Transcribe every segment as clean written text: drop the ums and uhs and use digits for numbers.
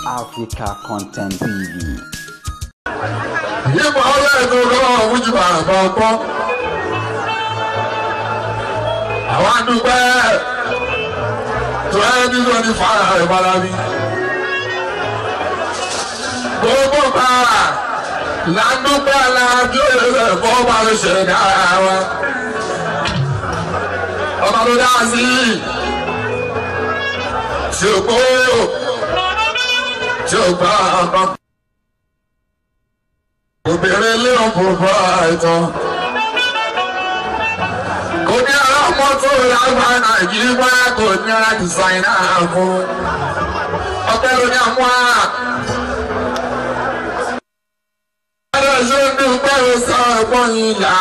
Africa Content TV. Yípa ọlọ́ẹ̀dùn lọ́wọ́ fújì bàbá ọgbọ́n. Àwọn àdúgbò 2025 ìbára mi. Gbogbo bá ládùúgbò aláàbí òye ẹ̀kọ́ bá lè ṣe dára wa. Ọba ló dá sí tí ó gbó tí ó gbá ọba. Obìnrin lé òfurufú àìtàn. Kò ní ara mọ́tò lágbá Nàìjíríà kò ní ara dìsáínà fún. Ọpẹ́ ló ní àmú à. Ọ̀rọ̀ ṣe ń dúpẹ́ sọ ẹ̀gbọ́n yìí là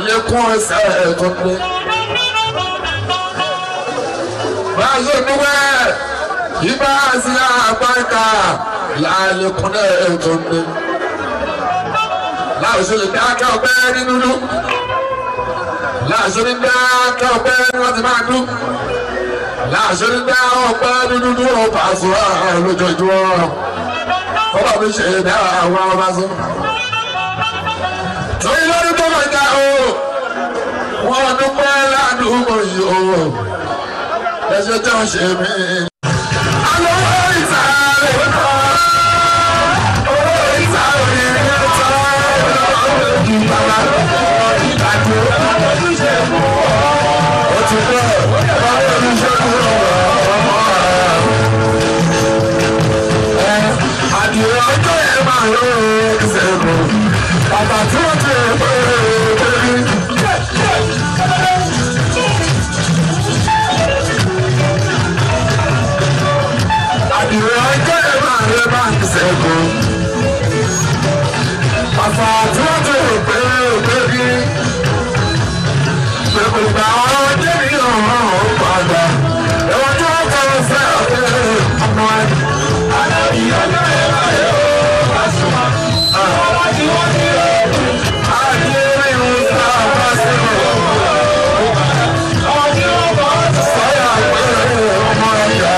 lékún ẹsẹ̀ tó pé. Bá a ṣe dúpẹ́ ibà sí àgbáńkà lálékún ẹ̀ tó pé. Láìsí lè dákẹ́ ọpẹ́ ní dúdú. Láìsí lè dákẹ́ ọpẹ́ ní wọ́n ti máa dún. Láìsí lè dá ọpẹ́ ní dúdú ọba àṣùwà lójoojúmọ́. Ọba mi ṣe dá àwọn ọba sọ. Torí lọ́dún tó kọjá o, wọ́n dúpẹ́ ládùúgbò yìí o. Ẹṣẹ́ tó ń ṣe mí. Àlọ́ ìsàlẹ̀ náà, owó ìsàlẹ̀ náà. Bàbá tí wọ́n ti rò pé òbí gbogbo àwọn ọjọ́ mi ọ̀hún padà ẹ̀wọ̀n tí wọ́n kọ́ fẹ́ ọ̀hún ọmọ ẹ̀. Alábì ọjọ́ ẹ̀ máa yọ ọ́ sùnmọ́. Àwọn tí wọ́n ti rò àti rí wọn sá bá sí ọ̀. Àwọn tí wọ́n kọ́ sọ́yà pé ọmọ ẹ̀ yà.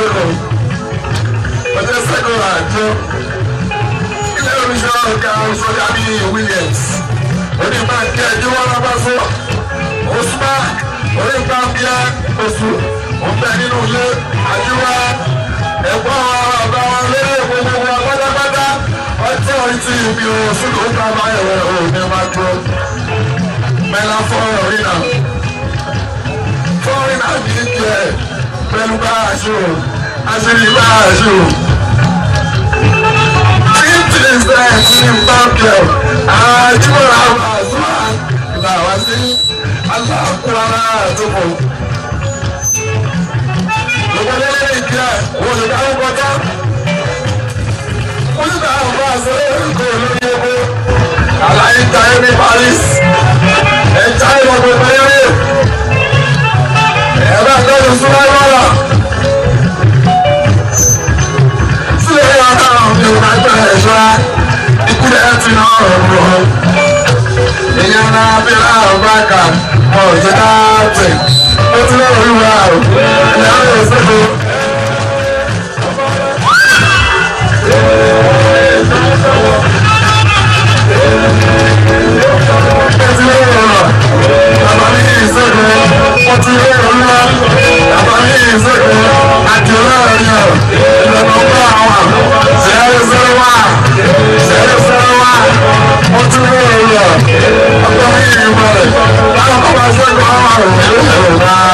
ìṣègùn ọjọ́ sẹ́gun àjọ ilé oníṣẹ́ ọ̀gá sọ́jà ní Williams onígbàgbé ẹjọ́ wọn bá sọ Osman onígbàgbé oṣù òǹbẹ nínú ilé àjúwá ẹ̀gbọ́n ọba wọn lórí gbogbo wọn pátápátá ọtí ọtí ibi oṣù tó ń bá báyọ̀ òní máa tó mẹ́la fọ́ọ̀rìnà fọ́ọ̀rìnà kì í jẹ pẹ̀lú bá a ṣe o àṣírí bá a ṣe o. Títí ní báńkì àjùmọ̀ra àṣùwà làwọn sí aláàkúrárá àtúbọ̀. Gbogbo lẹ́lẹ́ ìkíyà wọ́n lè dáhùn kọjá. Wọ́n lè dáhùn bá aṣọ kò lórí epo. Àlàyé jayé ní Paris. Ẹ jayé lọ gbogbo eré. Ẹ bá tọ́jú súnmọ́ ìwọ́lá. Sílẹ̀ yàrá mi ò máa gbà ẹ̀ṣọ́. Ikú rẹ̀ ti náà rọ̀. Ìyẹn náà bí láàrú bá kà ọ̀jẹ̀ dáàtì. Ó ti lọ́rọ̀ olúwa o. Ìyá rẹ̀ sọ́kò. Ó ti lọ́rọ̀ ọ̀rọ̀. Bàbá mi ní ìṣègùn. Ó ti lọ́rọ̀ olúwa. Bàbá mi ní ìṣègùn. Àti olóòrùn yọ̀. Ìlànà ọgbà àwọn. 001 001. Ó ti lọ́rọ̀ olúwa. Ọgbà mi ní ìbọ̀lẹ̀. Báwo kọ́ bá ṣẹ́gun àwọn àrùn ìlú náà?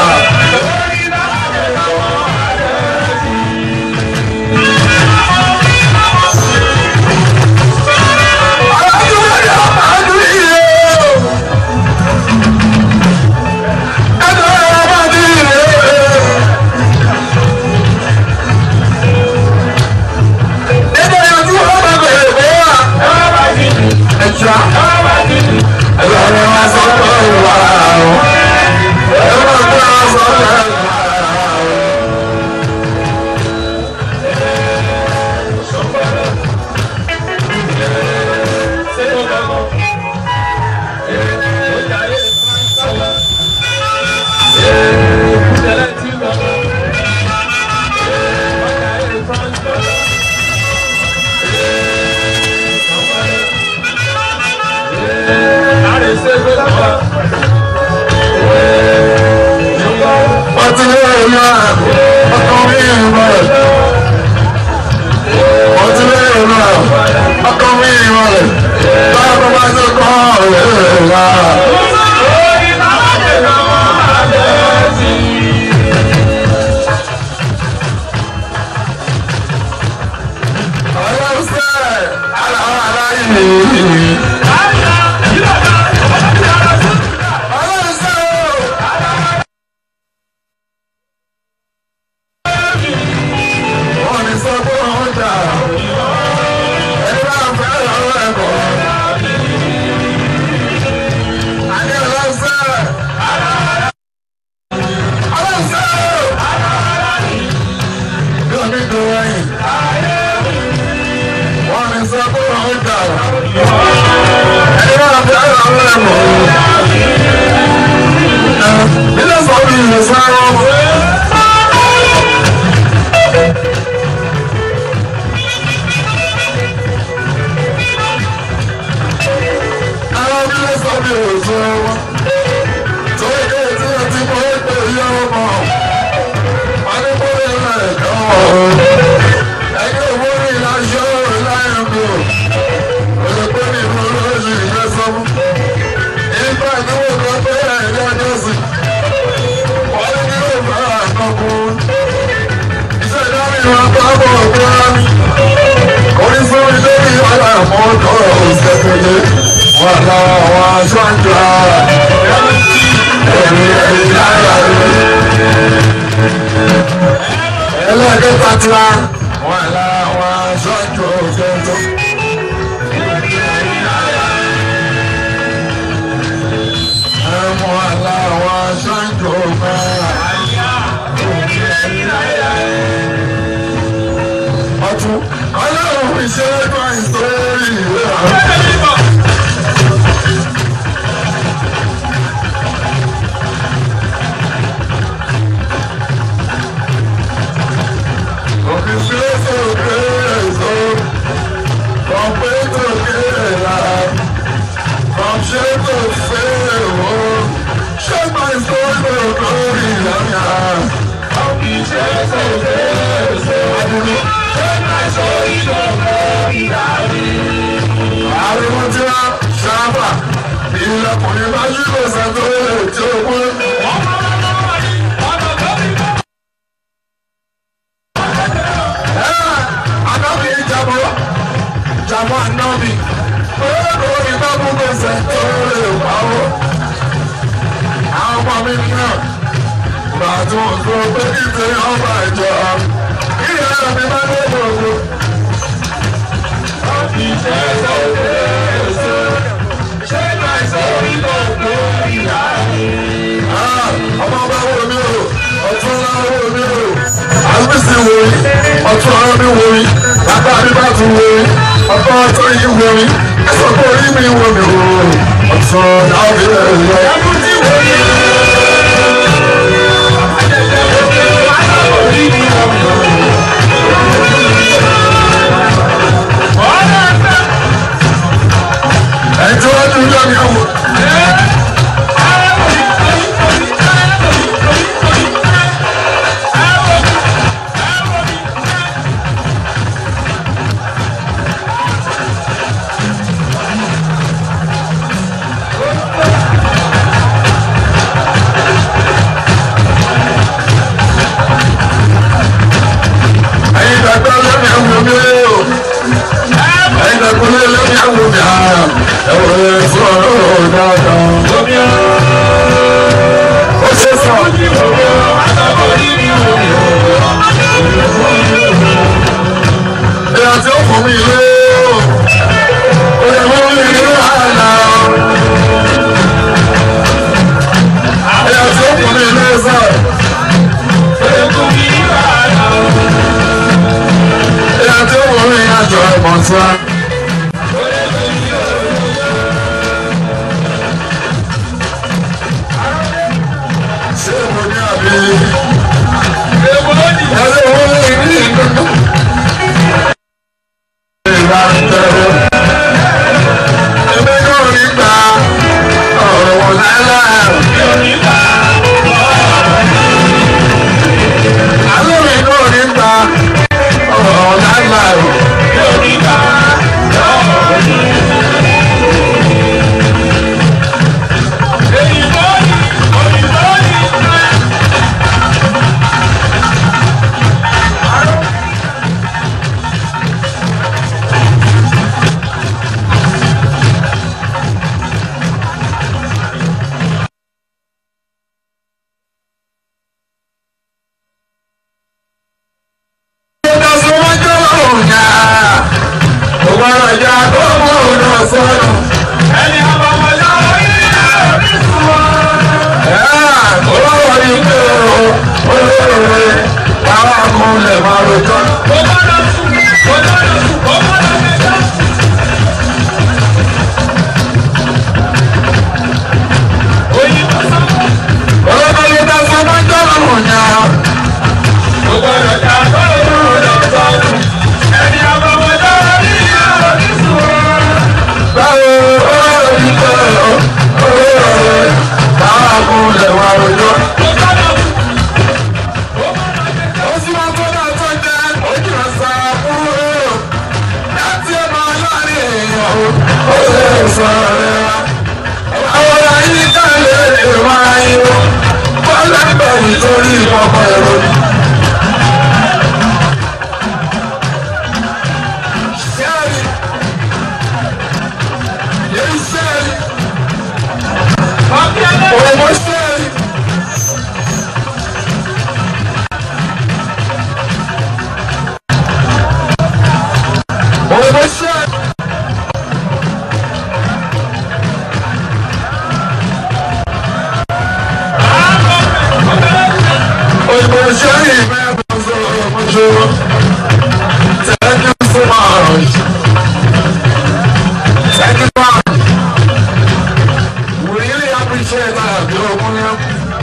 Ariwo tí wọ́n ṣáfà ìlẹ̀kùnrin bá yí kò sẹ́ńtò tí ó kú. Ànábì ìjàmọ́ jàmọ́ ànábì olóògùn bá mú kò sẹ́ńtò lè pawó. Àwọn ọmọ mi náà bàtú sọ pé kí n ṣe ọba ìjọ kí ìyá mi bá dé gbogbo. Ọmọ bá wo mi o, ọ̀tún ńlá wo mi o. Àlùsí wo mi, ọ̀tún ọ̀rọ̀ mi wo mi, bàbá mi bá tún wo mi, ọ̀tún ọ̀tún yìí wo mi, ẹ̀sọ́ kò rí mi wo mi o, ọ̀tún náà fi lè lọ. Ẹ̀jẹ̀ wọ́n tún jọ mi ọmọ. Ẹ̀yin dàgbà lómi àwọn mi o. Ẹ̀yin dàgbà lómi àwọn mi a. Ẹ̀wọ̀n ẹ̀ sọ̀rọ̀ dáadáa. Ó ṣe sọ. Ìyá tí ó fún mi lé o. Ó yẹ fún mi ní àná. Ìyá tí ó fún mi lé sọ. Ìyá tí ó fún mi àjọ ẹ̀mọ̀tún. Ṣé mo ní àbí? Ẹ̀rọ owó lè ní ìdúró. Ìlà ń tẹ̀lé. Èmi náà ní gbà ọ̀rọ̀ wọn láéláé. Àlọ́ mi náà ní gbà ọ̀rọ̀ wọn láéláé. Thank you so much. Thank you, man. We really appreciate that.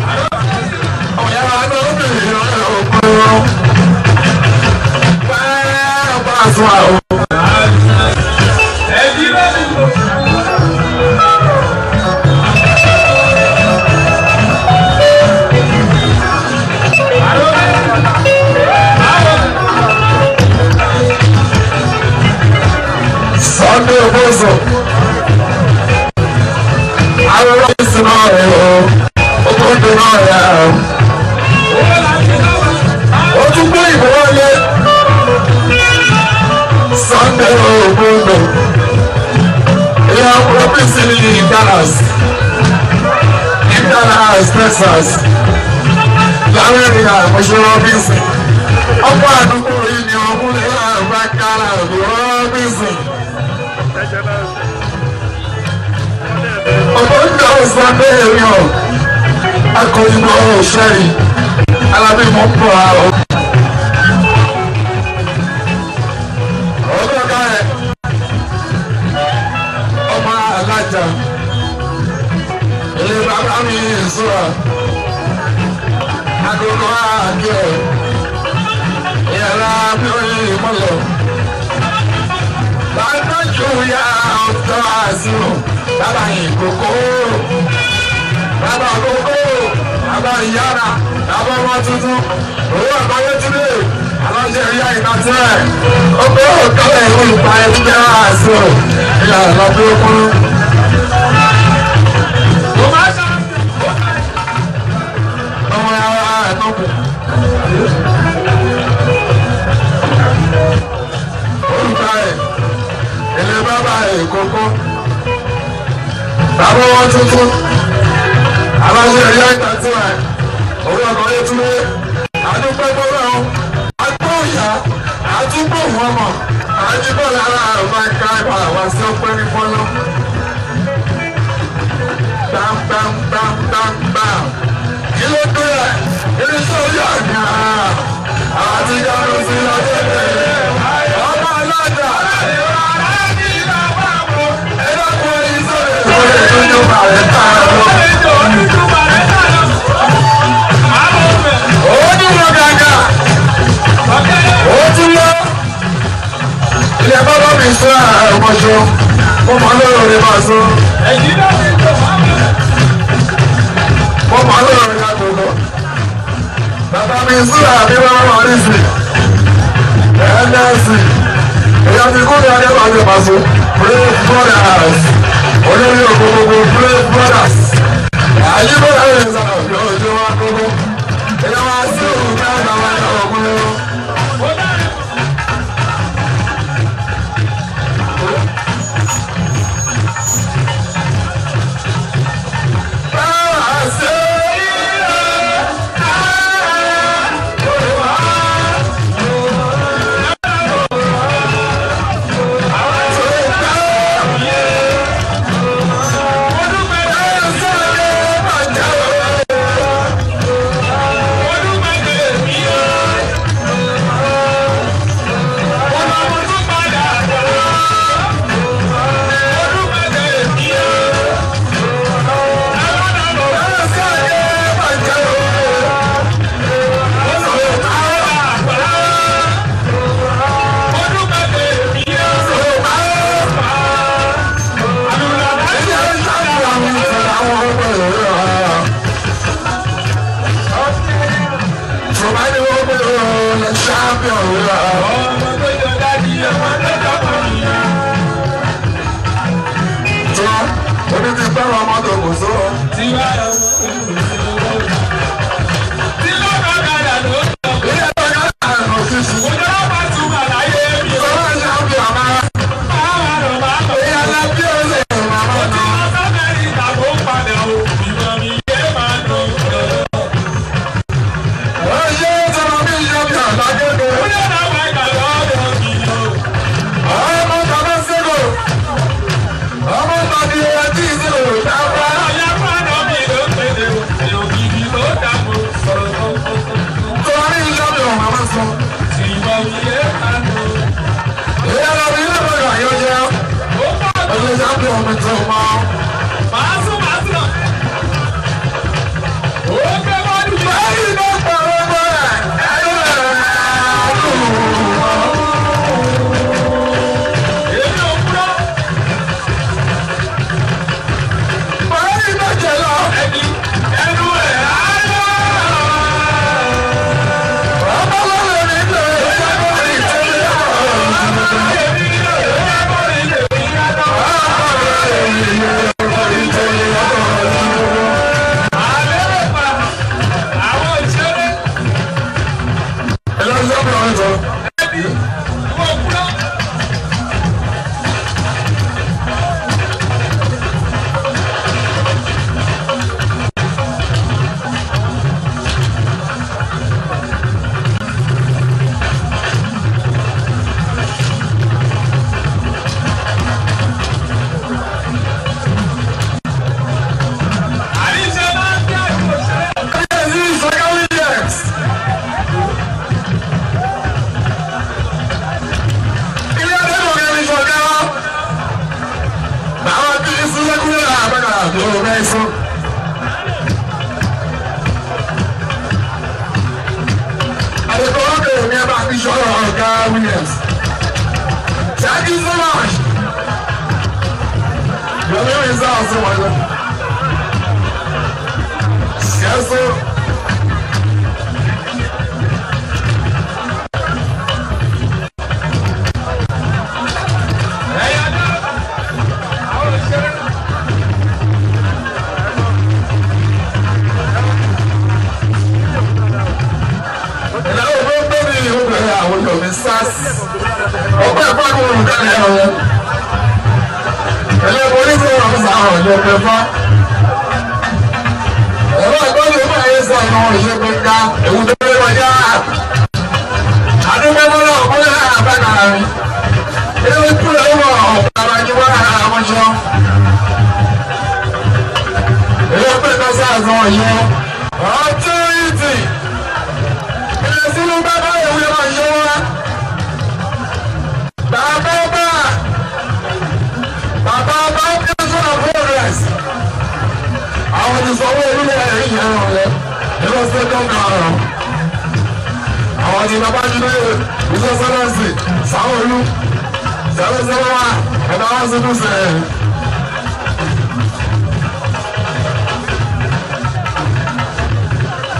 Dallas, ní Dallas, Texas, l'Amẹ́ríkà, Mọ̀ṣẹ́ Robinson. Ọ̀pọ̀ àdúgbò yìí ni ọkùnrin àbákárà Robinson. Ọ̀pọ̀ ń dá ọ̀sán bẹ́ẹ̀ rí ọ̀, akọ̀yìnbó ọ̀ṣẹ́rì, alábìmọ̀ ń bọ̀ àrọ̀. Ilé bàbá mi sọ̀rọ̀, agogo àgẹ̀, ìyàrá mi ò ní ìmọ̀lẹ̀. Bàbá jòyà ọ̀tọ̀ àṣìrò, bàbá ìkókó, bàbá kókó, bàbá ìyára, bàbá ọmọ tuntun, owó àbáyé túlẹ̀, aláṣẹ ìyá ìgbàtẹ́, ọgbẹ́ òkàlẹ̀ olùpa ẹgbẹ́ àṣìrò, ìyàrá bí ó kún. Bàbá wọn tuntun, aláṣẹ ìyá ìgbà tí wà, òun ọkọ̀ yẹn tún lé, àdúgbò gbọ́dọ̀ ọ̀hún, àgbọ̀ ìyá, àdúgbò wọn mọ̀, àdúgbò lára àrùn àìká ìwà wá sí ọpẹ́ ní fọ́nà. Bam bam bam bam bam, kí ló dé ẹ̀? Irinṣẹ́ orí àgbà, àti ìyanu sí lọ́dẹ̀ ọmọ alájà. Ilé bàbá mi sọ àmọ́ṣọ́, mo mọ̀ lóore máa sọ. Mo mọ̀ lóore lágbogbo. Bàbá mi sọ àbí bàbá máa rí sí. NLC, èyí ti kú ní adé máa ṣe pàṣẹ. Brave Brothers, olórí ògbógbò Brave Brothers. Àyíkó ẹ̀rọ ìsọ̀rọ̀ yóò ṣe wá gbogbo. Èyí máa sí òun náà bàbá náà ọ̀gbọ́n. Yeah. sí wọn lọ. Ṣẹ́sọ́. Ọgbẹ́ ìfọ́nù olùdarí ẹ̀rọ ẹlẹ́gbẹ́ oníṣẹ́ ọ̀sán àwọn ìjọ pẹ̀fọ́. Ẹ̀rọ ìgbọ́dọ̀ ìgbà yẹn sọ ọ̀nà ìṣègùn ìgbà ewu tó lé kọjá. Àdúgbò bọ́lá ọ̀pọ̀lọpọ̀ àbáná mi. Ewu tó lè wọ̀ ọ̀pọ̀ àbájúwá àwọn ṣọ. Ilé pẹ̀lú sáàsán yẹn. Ọtí ìtì. Ilé sínú bàbá ìwé máa yọ wá. Bàbá bá Council of Progress. Àwọn ti sọ owó orílẹ̀ èdè yẹn rẹ̀ lọ sí gómìnà ọ̀rọ̀. Àwọn ti bàbá jíde ìṣọ́sọ́lọ́sì Sanwó-Olú 001 ẹ̀dá wọn sí dùsẹ̀.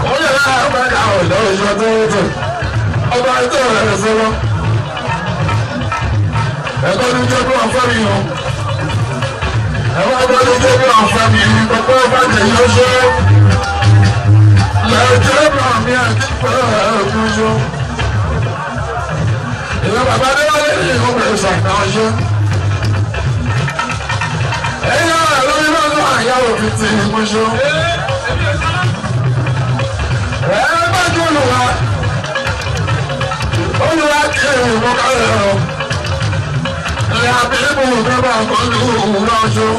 Ó yẹ láàárọ̀ bá ọ̀dọ́ ìṣọ́ tó ń tò. Ọba ètò rẹ̀ sọ́wọ́. Ẹ̀kọ́ ní jẹ́ bí wọ́n fẹ́ mi o. Ẹ̀wọ́n ẹ̀kọ́ ní jẹ́ bí wọ́n fẹ́ mi gbogbo ọba jẹ̀ yóò ṣe. Lẹ́jọ́ bá mi àti pẹ̀lú ṣó. Ìyá bàbá Adéwálé ní ìkọ́bẹ̀rẹ̀ ṣàkà ṣe. Ẹ̀yin náà lórí lọ́dún àyàwó fi ti ìmú ṣó. Ẹ bá jù olùwà. Olùwà kí èrò kálẹ̀ o. Àbíbù bẹ́bà kọlu lọ́jọ́.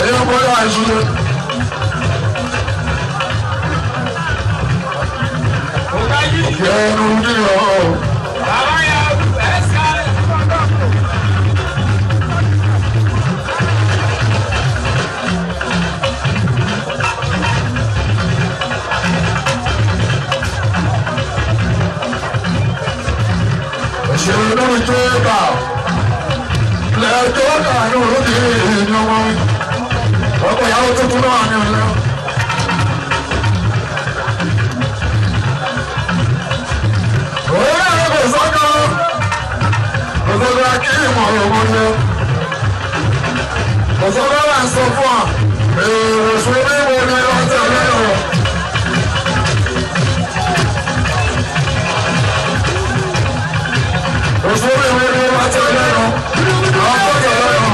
Èyí bọ́lá ìṣúná. Yẹ́nu ní ọ̀. Ìṣèlú tó bá lẹ́jọ́ kàánú lóde ìlú wọn. Ọkọ̀ ìyàwó tuntun náà ní ọ̀la. Òun náà kò sọ́kọ̀ kò sọ́kọ̀ akíyìmọ̀ òun ni. Kò sọ́kọ̀ là ń sọ fún ọ. Èrò sórí wo ni wọ́n tẹ̀lé ọ̀rọ̀. Òṣèré ìwé ni wọ́n ti lẹ́nu, àwọn tó lẹ́nu,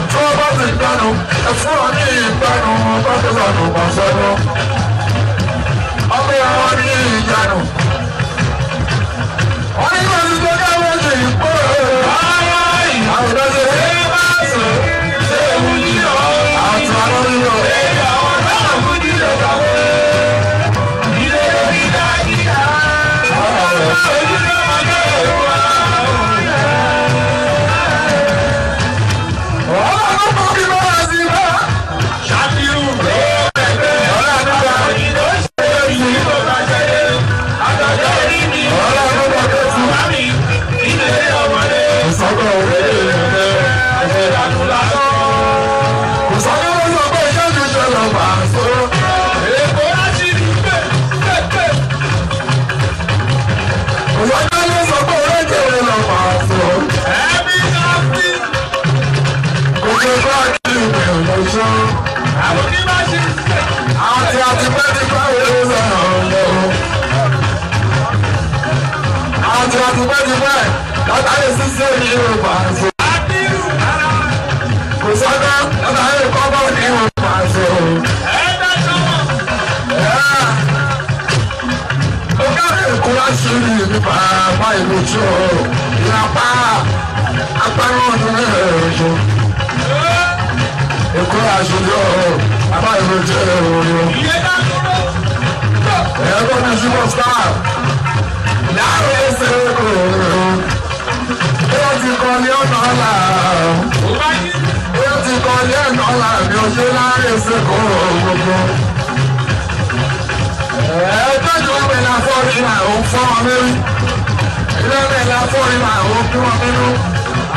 tí wọ́n bá ti gbanu, ẹ̀fún wọn ní ìgbanu, bá ti sọnù bá sọnù. Ọbẹ̀ wọn ní ìjánu. Wọ́n ní kí wọ́n ti tó káwọn ṣe ìpò. Àwọn ìdájọ́ ṣe é bá sùn, ṣé ewu yíyọ? Àwọn tí wọ́n lọ yíyọ.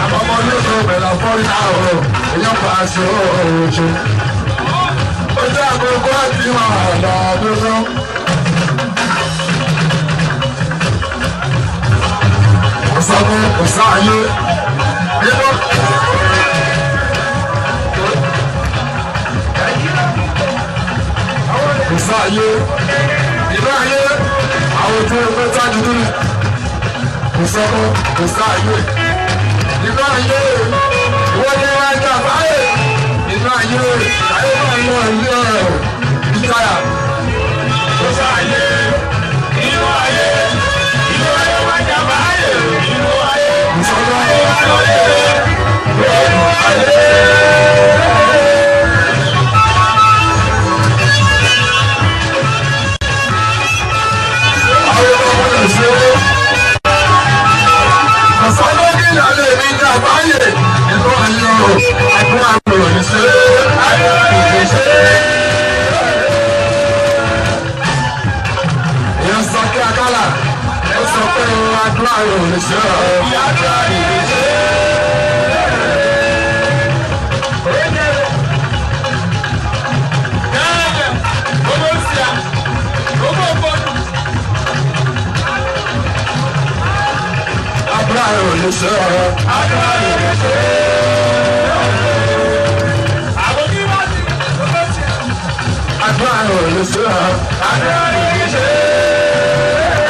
Àwọn ọmọ olóko bẹ̀rẹ̀ fọ́rí àwọ̀ èèyàn pa aṣọ òòjò. Ojú àkókò àti wàhálà dúdú. Kò sọ́kún kò sáàyè. Nínú. Kò sáàyè. Ìlú ayé àwọn tó ń pẹ́ tájú dúró. Kò sọ́kún kò sáàyè. Ìlú ayé wọ́n ní wá jà báyé. Ìlú ayé ayé máa lọ ilé ọ̀rọ̀ ìtayà. Kò sáàyè. Inú ayé, inú ayé wá jà báyé. Inú ayé, Kò sọ́kún. ayé wá lọ lé. Inú ayé. Àwọn ọmọ lè ṣe é. Kò sọ́kún kí ìyáálé mi jà báyé. Ìlú ayé o, àdúrà mi ò ní ṣe é. Ayé ò ní ṣe é. Èèyàn sọ kí akálà, ó sọ pé àdúrà mi ò ní ṣe é. Àdúrà mi ò ní ṣe é. Àdúrà mi ò ní ṣe é. Àdúrà mi ò ní ṣe é. Àdúrà mi ò ní ṣe é. Àdúrà mi ò ní ṣe é.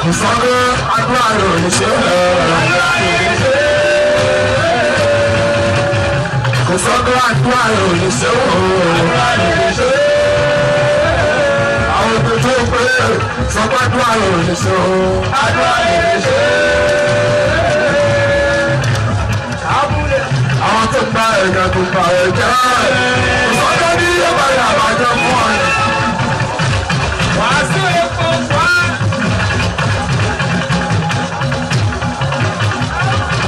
Kò sọ́kún àdúrà mi ò ní ṣe é. Àdúrà mi ò ní ṣe é. Kò sọ́kún àdúrà mi ò ní ṣe é. Àdúrà mi ò ní ṣe é. Àwọn òbí tó pé sọ pé àdúrà mi ò ní ṣe é. Àdúrà mi ò ní ṣe é. Àwọn tó gba ẹ̀gà tó gba ẹ̀jẹ̀. Kò sọ́kún ní ìbàdàn àbájọ fún ọ.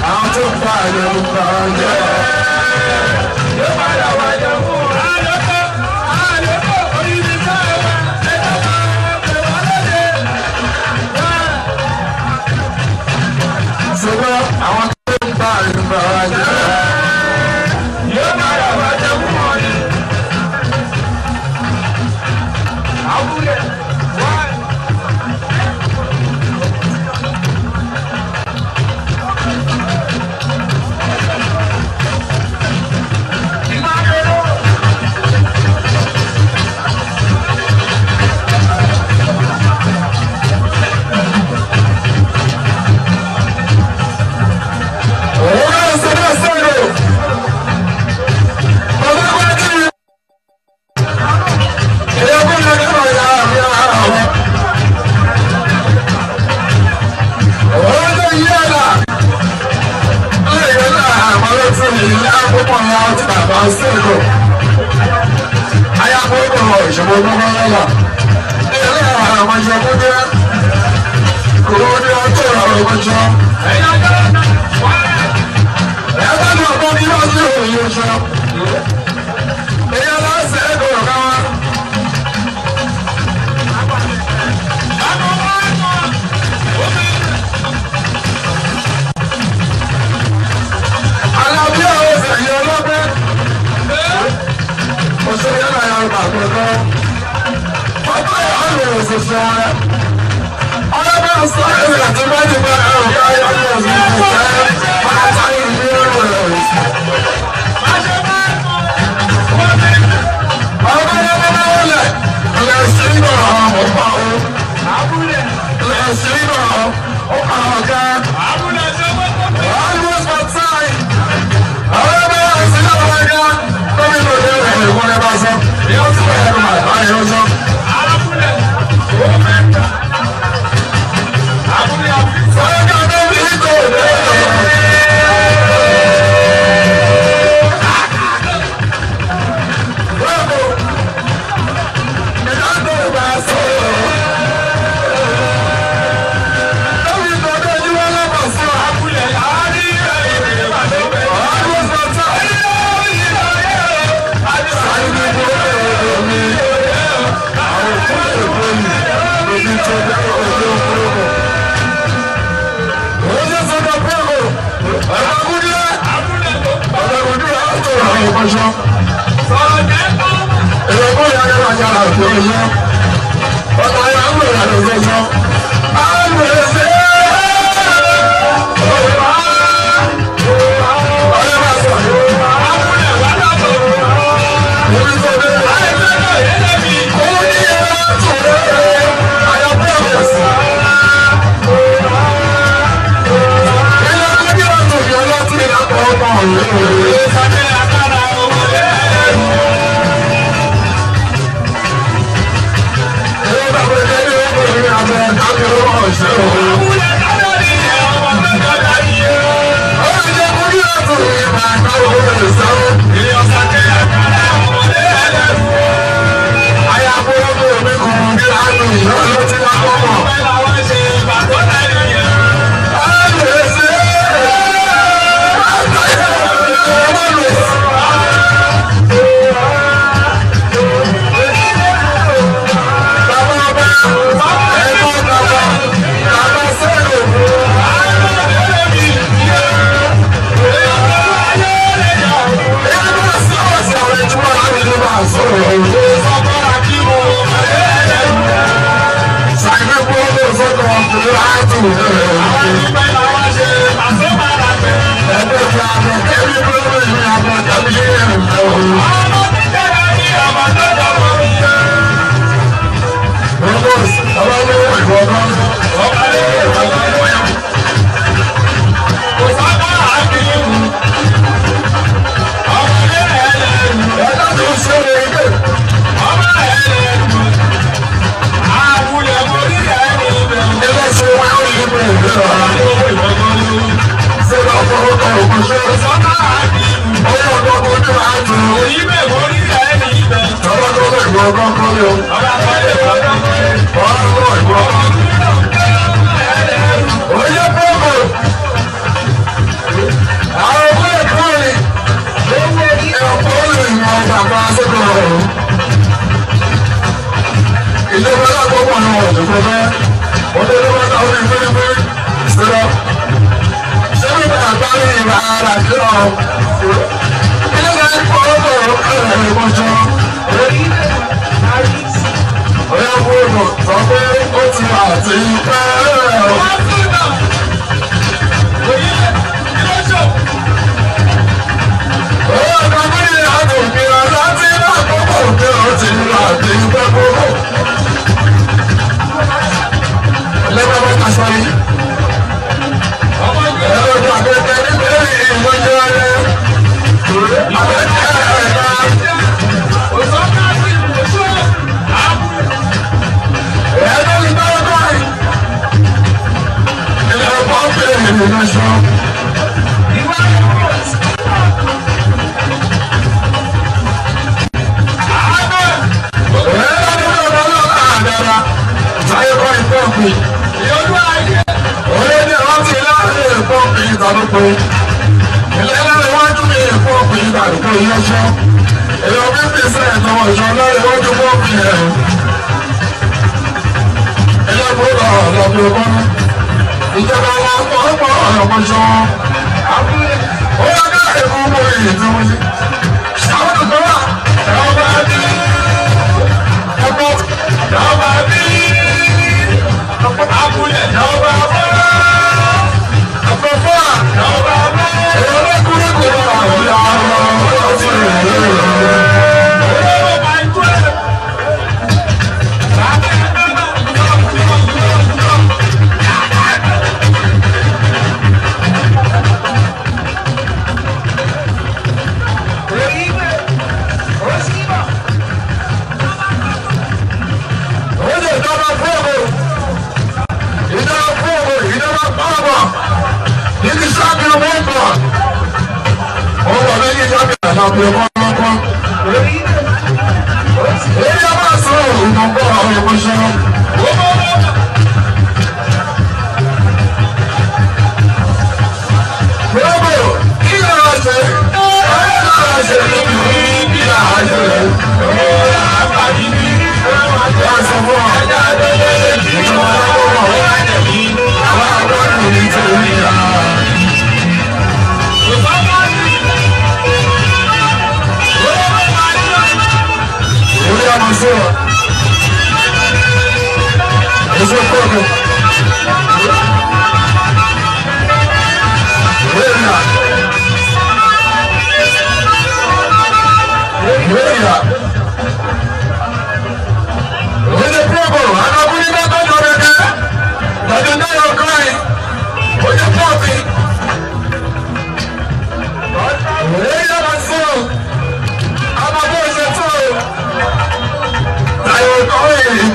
Àwọn tó gba ẹ̀gà tó gba ẹ̀jẹ̀. Ṣùgbọ́n àwọn tó gba ẹ̀gà gba ẹ̀jẹ̀. Òun náà ṣe náà sọ̀rọ̀. Bàbá wa kí ni? Èyí kò lè kọ́ ìyá mi àwọn. Òun tó yí ẹ̀dá. Lè yẹ náà àwọn ló tún yìí ní àkókò ńlá tí bàbá ń sèkò. Ayákókò ìṣòro gbogbo lọ́la. Ilé àwọn ìṣòro dé. Kò ní ọjọ́ ìrọ̀rùn ọjọ́. Ẹgbẹ́ mi ọ̀gbọ́n kí wọ́n sí òye oṣù. Èyí aláṣẹ ẹ̀kọ́ ọ̀gá wa. Alábí àwọn ọ̀sẹ̀ yìí ọlọ́gbẹ́. Òṣèré yàrá yàrá bàbá kan. Bàbá yàrá lè ṣoṣo rẹ̀. Ọlọ́gbẹ́ sọ ẹ̀sìn àti bájú bá ẹ̀rọ káyọ̀ ọ̀sẹ̀ ìfẹ́. Bàtà ìlú ẹ̀rọ rẹ̀. Ọmọṣọ́. Èrò kó yà kẹ́kọ̀ọ́ yàrá òkú ọ̀ṣọ́. Ọ̀tá yà ń gbèrò àlọ́ ọ̀ṣọ́.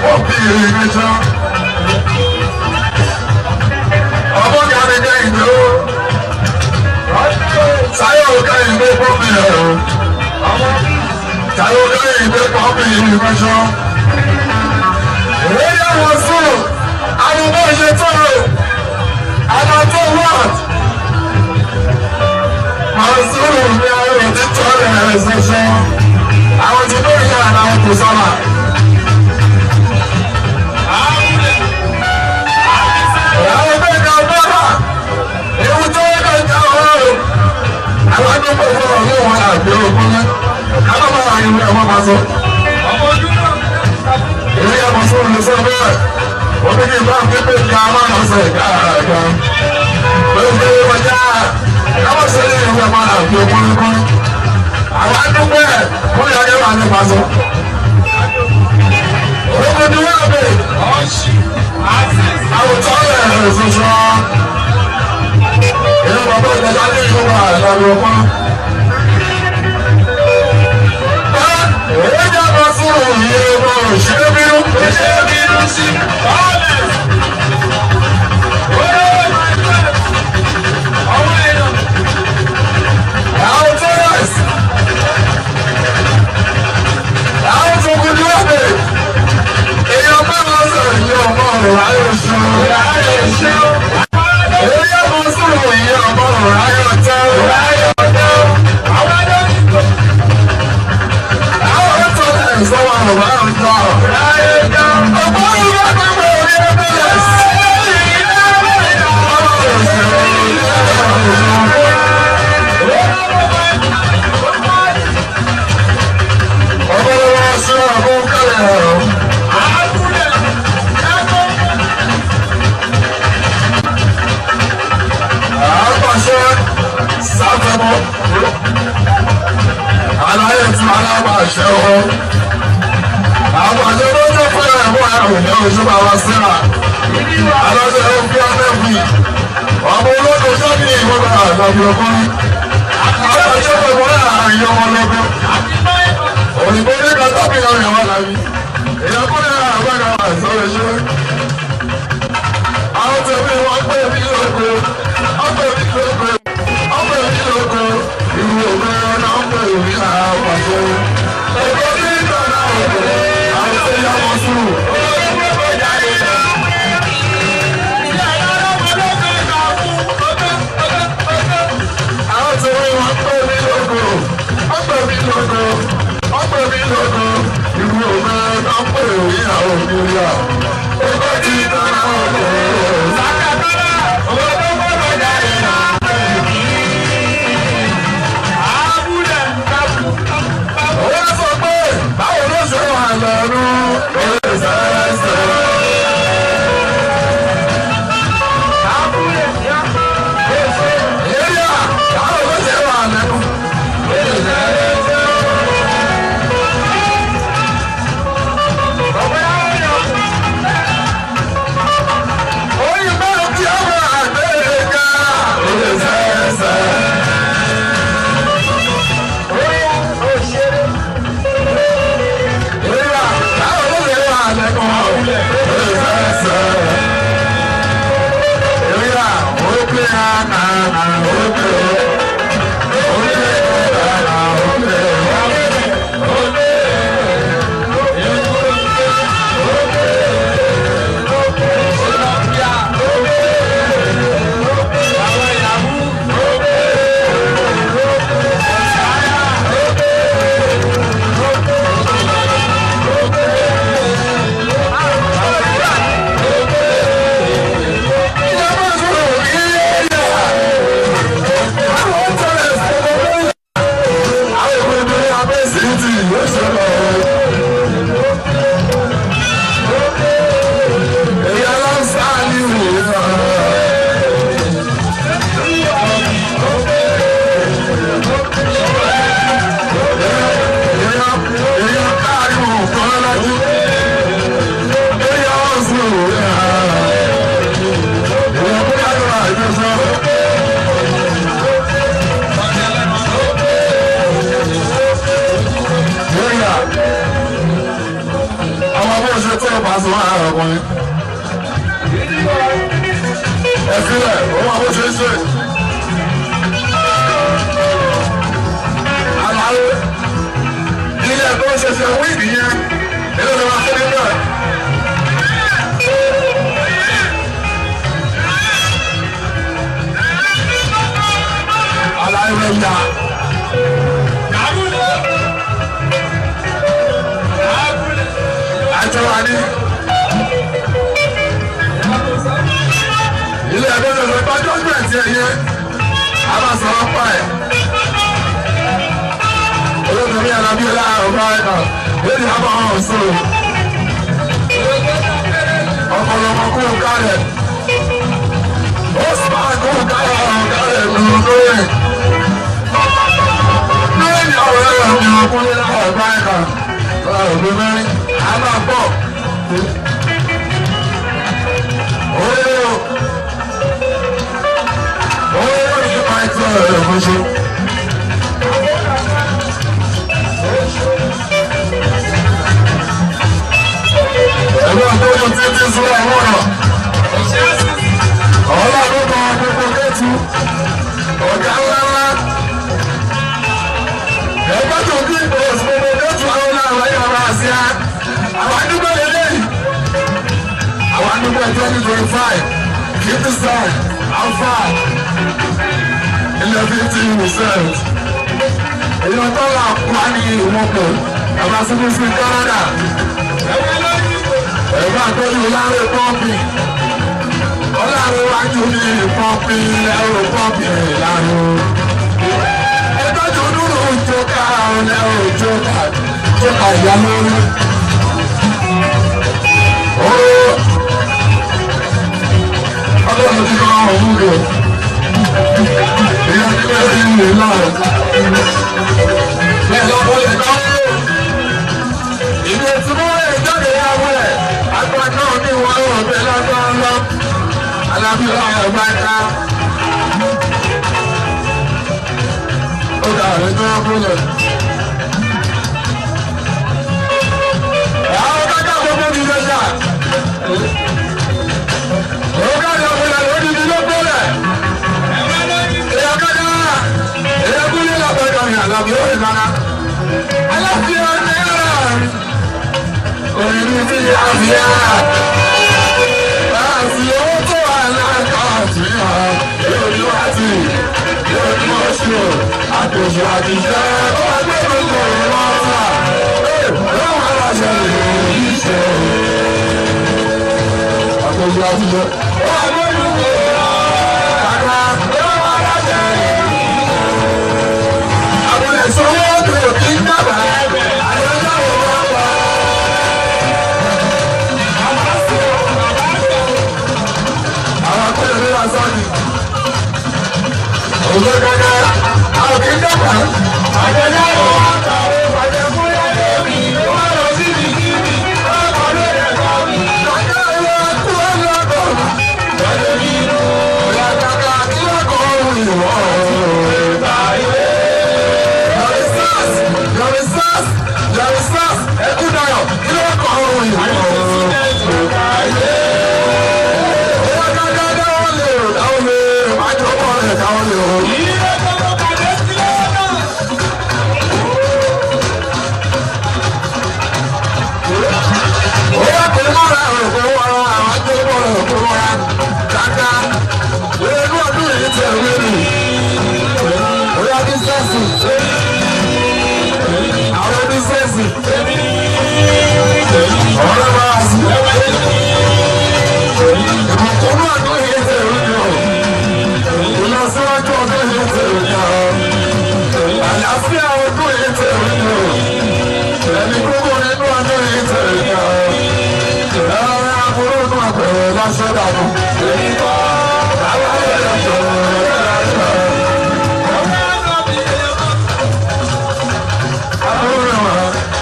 pọ́ǹpì ìrìnàjò. Ọmọ kàmi kẹ́hìndé o. Táyọ̀ kẹ́hìndé pọ́ǹpì rẹ̀ o. Táyọ̀ kẹ́hìndé pọ́ǹpì ìrìnàjò. Èyí wọ́n sùn, àwọn ọmọ ṣe tó o. Àwọn tó wọ́n. Àwọn sùúrù ní àwọn òtítọ́ rẹ̀ ṣoṣo. Àwọn tí lórí yàrá àwọn kò sábà. Àwọn bẹ́ẹ̀ ká bára, ewu tó ń kọjá ọ̀rọ̀. Àwọn akẹ́kọ̀ọ́ fún ọ̀rọ̀ wọn àgbẹ̀ òkú ní. Àwọn máa wà nínú ẹ̀wọ̀n máa sọ. Èyí yà máa sọ̀rọ̀ lọ́sọ̀ bẹ́ẹ̀. Wọ́n bí kí n bá ń pépè ká máa lọ sọ ìka àgbà. Pẹ̀lú pé kọjá, káwọn sọ ní ìwé máa àgbẹ̀ òkú ní. Àwọn akẹ́kọ̀ọ́ ẹ̀ kó yà kẹ́ wà ní pàṣọ. Òkú ni wọ́n bẹ̀. Àwùjọ rẹ̀ ṣoṣo. Ìyá bàbá ìjọba ní ìlú wa ìlànà ọ̀pá. Èyí jẹ́ bá fún òye ọmọ òṣèré bínú. Òṣèré bínú sí ọ̀lẹ̀. Ọmọ èèyàn. Àwọn tó rẹ̀ sí. Àwọn tó kú ní ọ̀bẹ. Èèyàn bá wọn sọ̀rọ̀ yìí ọmọ ọ̀rọ̀ ayọ̀ ṣu. Èyí jẹ́ bá fún òye ọmọ ọ̀rọ̀ ayọ̀ tẹ́. Àwọn tó rẹ̀ sọ́wọ́ ọ̀rọ̀ ayọ̀ tọ́. Ọ̀pọ̀ ìgbà gbogbo orí ẹgbẹ́ rẹ̀ sí. Ọmọ ológun sọ́ọ̀bì ìwọ̀n àgbàgbọ́ ọkùnrin. Àwọn ọjọ́ pẹ̀lú àárín ọmọ ológun. Òyìnbó ní kàtàkì ọ̀rìn àwọn làbí. Ìyàkúnlẹ̀ àgbàgbà sọ̀rọ̀ ṣe. Àwọn tẹ̀mí wọn pè mí lóko. Wọ́n pè mí lóko. Wọ́n pè mí lóko. Ìlú ògbẹ́ náà ń pè mí àpàṣẹ. Èkó ní ìtànà òkè. Àwọn tó yá wọn sùn. Àwọn tẹ̀mí wọn pè mí lóko. Wọ́n pè mí lóko. Wọ́n pè mí lóko. Ìlú ògbẹ́ náà ń pè mí àwọn òbí Èkó ní ìtànà òkè. Ó sọ pé báwo ló ṣe wà lọ́rùn ó lè sẹ́sẹ̀. Yíyá báwo ló ṣe wà lẹ́nu ó lè sẹ́sẹ̀. Òyìnbó tí ó wà gbẹ̀gà ó lè sẹ́sẹ̀. Yíyá báwo ló ṣe wà lẹ́nu ó lè sẹ́sẹ̀. Yíyá ó pè á nàá ó pè ó pè ó nàá ó pè ó. Pasuma ọkùnrin. Ẹ sílẹ̀, òun àwọn ṣe é ṣe. Àlàyé ilé ẹ̀kọ́ ṣẹṣẹ wíìgì yẹn, èló ni wọ́n fẹ́ níbẹ̀. Àlàyé rẹ̀ yà. Àjọ wa ní. Ilé ẹ̀kọ́ ṣẹṣẹ gba judgement yẹn yẹn, a máa sọ̀rọ̀ pa ẹ̀. Olóòtú mi Alábí ọlá ọba ẹ̀ka lórí àbá ọ̀hún sọ̀rọ̀. Ọ̀pọ̀lọpọ̀ kú kálẹ̀. Ó sì máa kú kálẹ̀ ọ̀hún kálẹ̀ lórí lórí. Lórí ọ̀rọ̀ ẹ̀rọ mi ọkùnrin láwọn ọba ẹ̀ka ọ̀rọ̀ mẹ́rin a máa bọ̀. Oye o, oye o ní máa tún ọ̀rọ̀ ẹ̀rọ fún ṣe. Ẹ̀rọ àtọ́jú títí sí àwọn ọ̀nà. Ọ̀la ló kan gbogbo kẹ́tù. Ọ̀gá ńláńlá. Ẹgbẹ́ tó kí ìbòsí gbogbo kẹ́tù àwọn ọ̀la yóò máa ṣe á. Àwọn àdúgbò lélẹ́yìí. Àwọn àdúgbò 2025. 50 cent. Alpha. Ilẹ̀ 50%. Èèyàn tó là pa ní ìwọ̀pọ̀. Àbá síbísí Canada. Ẹ̀rọ àtọ́jú láàrin pọ́ǹpì. Ọlọ́run wájú ní pọ́ǹpì ẹ̀rọ pọ́ǹpì láàrin. Ẹ̀tọ́jú dúró jókà ẹ̀rọ jókà jókà ìyá lórí. Ọlọ́run ti kọ́ ọ̀hún rẹ̀. Ìyá ti bẹ́ẹ̀ ní ìlú náà. Bẹ́ẹ̀ lọ́kọ́ lè kọ́. Ìdè tí wọ́n lè jáde yàwó ẹ̀. Àgbà náà ní wọn ò bẹ lọ́dọ̀ lọ. Alábíyá ọ̀gbà ká. Ó dà rẹ̀ tó ń kúlẹ̀. Àwọn kájà gbogbo ti ṣe ṣá. Òun kájà kúlẹ̀ lódìdí ló kúlẹ̀. Èèyàn kájà èèyàn kúlẹ̀ lọ́pọ̀ ní àlàbí ó lè máa. Aláfíà náírà. Òyìnbí ti àfíà. Àti owó tó wà lákàtì hàn yóò ní wá sí yóò ní oṣù àtòṣù àtìṣe tó wà gbé gbogbo ìwọ̀n ọ̀sà. Lọ́wọ́ aláṣẹ ìlú ṣe. Àtòṣù àtìṣe tó wà gbé gbogbo ìwọ̀n kàkà lọ́wọ́ aláṣẹ ìlú. Àwọn ẹ̀sọ́ wọn kò kí ń dábàá. Àyọ̀dá ò wá wá. Àwọn akọ́lẹ̀ ló wá sọ́ọ̀dì. Òwe kankan, àwọn kì í dàgbà. Àjẹjẹ́ wo wá kà ó bàjẹ́ fún yàrá mi, ó wá lọ sí ibi kíbi, ó kọ́ ló yẹ kọ́ mi. Kàkà ìwà kú ọlọ́kọ̀. Bàjẹ́ mi ló yà kàkà kí wọ́n kọ́ ohun ìwọ̀. Yọ̀rì sars, yọ̀rì sars, ẹkú dayọ̀, kí ló kọ́ ohun ìwọ̀. Ìlọsíwájú ọdún yìí ti rìn náà. Àlàáfíà ọdún yìí ti rìn náà. Ẹ̀mí gbogbo nínú ọdún yìí ti rìn náà. Ẹ̀rọ aburú inú àpẹẹrẹ lásán dànù. Àwọn ẹ̀rọ aburú náà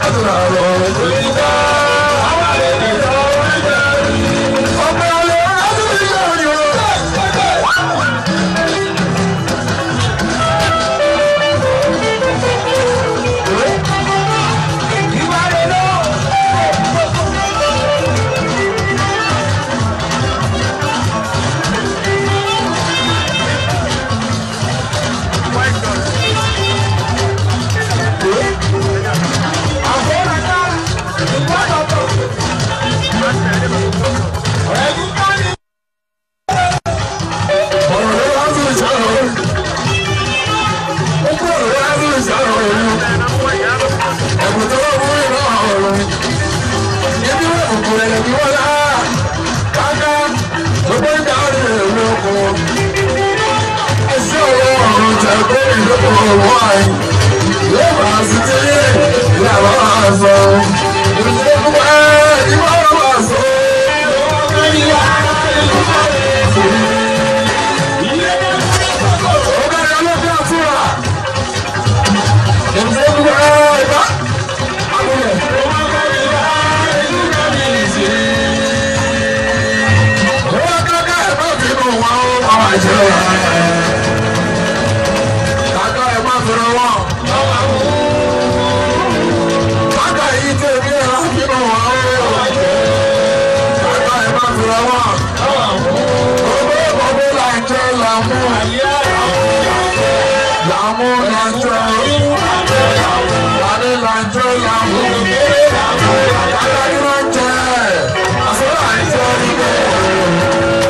ọdún àrọ̀ ọ̀pẹ̀ ọ̀lẹ́ ọdún yìí yóò rí o. Òkúrẹ́lẹ̀ bí wọ́n lá. Káká gbogbo ìgbà rẹ̀ lóko. Ẹsẹ̀ ọwọ́ ọ̀run jẹ́ pé ìlókò ọwọ́ àyè. Yóò máa sì ti rí ìyàwó àṣọ. Ìdílé fún ẹ ìwọ ọ̀rọ̀ àṣọ. Ọ̀gá ọlọ́pàá àtúrà. Ìdílé fún ẹ ìbá. Àbúrò. Kàkà ẹ̀ má fi wọn. Kàkà yìí tẹ̀ mí ẹ̀ má fi wọn. Kàkà ẹ̀ má fi wọn. Owó ìbọ̀bọ̀ là ń jẹ́ làmú. Làmú là ń jẹ́. Làní là ń jẹ́ làmú. Kàkà kí ló ń jẹ́? Àṣọ là ń jẹ́ níbẹ̀.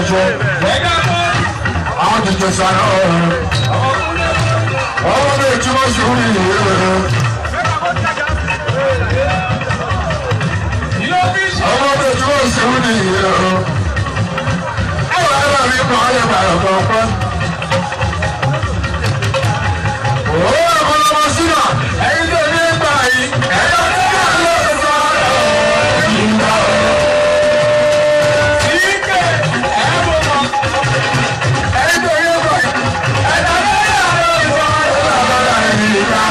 ẹ̀ṣọ́. Àwọn tuntun sáré ọ̀rọ̀. Ọmọ mi tí wọ́n ṣe orí ìwé rẹ̀. Ọmọ mi tí wọ́n ṣe orí ìwé rẹ̀. Ẹ̀rọ ẹ̀rọ mi kọ́ ẹ̀ bàrẹ̀ kọ̀ọ̀kan. Ó ọ̀pọ̀lọpọ̀ sínú ẹ̀yin tó ní ìgbà yìí. Ẹ̀yọ́ tó bá lọ sọ̀rọ̀ ìgbà. Ẹ̀yin tó ní ìgbà yìí. Ẹ̀yọ́ tó bá lọ sọ̀rọ̀ ìgbà.